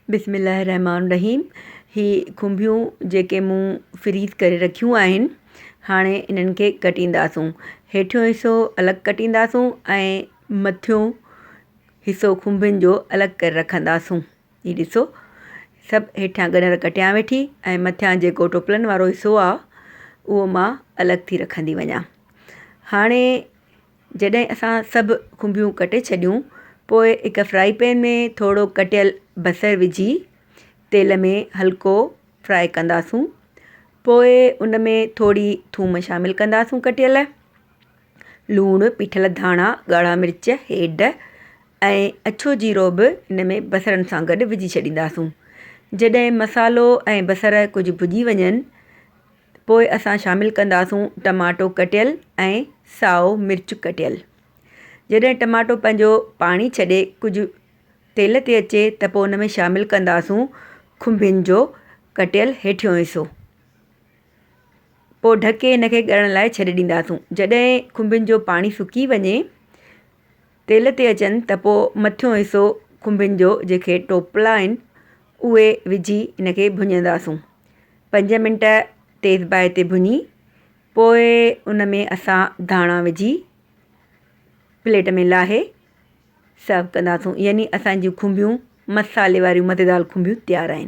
بسم الله الرحمٰن الرحيم هي کنڀيون جيڪي مون فريز ڪري رکيون آهن هاڻي انهن کي ڪٽينداسون هيٺيون حصو الڳ ڪٽينداسون ۽ مٿيون حصو کنڀين جو الڳ ڪري رکنداسون هي ڏسو سڀ هيٺيان ڳنر ڪٽيان ويٺي ۽ مٿيان جيڪو ٽوپلن وارو حصو آهي اهو مان الڳ ٿي رکندي وڃان هاڻي جڏهن اسان سڀ کنڀيون ڪٽي ڇڏيون پوء هڪ فرائي پين ۾ ٿورو ڪٽيل بصر وجهي تيل ۾ هلڪو فرائي ڪنداسون پوء ان ۾ ٿوري ٿوم شامل ڪنداسون ڪٽيل لوڻ پيٺل ڌاڻا ڳاڙها مرچ هيڊ ۽ اڇو جيرو به ان ۾ بصرن سان گڏ وجهي ڇڏينداسون جڏهن مصالحو ۽ بصر ڪجهه ڀڄي وڃن پوء اسان شامل ڪنداسون ٽماٽو ڪٽيل ۽ سائو مرچ ڪٽيل. جڏهن ٽماٽو پنهنجو پاڻي ڇڏي ڪجهه تيل تي اچي ته پوء ان ۾ شامل ڪنداسون کنڀين جو ڪٽيل هيٺيون حصو. پوء ڍڪي ان کي ڳرڻ لاء ڇڏي ڏينداسون. جڏهن کنڀين جو پاڻي سڪي وڃي تيل تي اچن ته پوء مٿيون حصو کنڀين جو جيڪي ٽوپلا آهن اهي وجهي ان کي ڀڃنداسون. پنج منٽ تيز باهه تي ڀڃي پوء ان ۾ اسان ڌاڻا وجهي پليٽ ۾ لاهي سرو ڪنداسون يعني اسان جون کنڀيون مصالحي واريون مزيدار کنڀيون تيار آهن.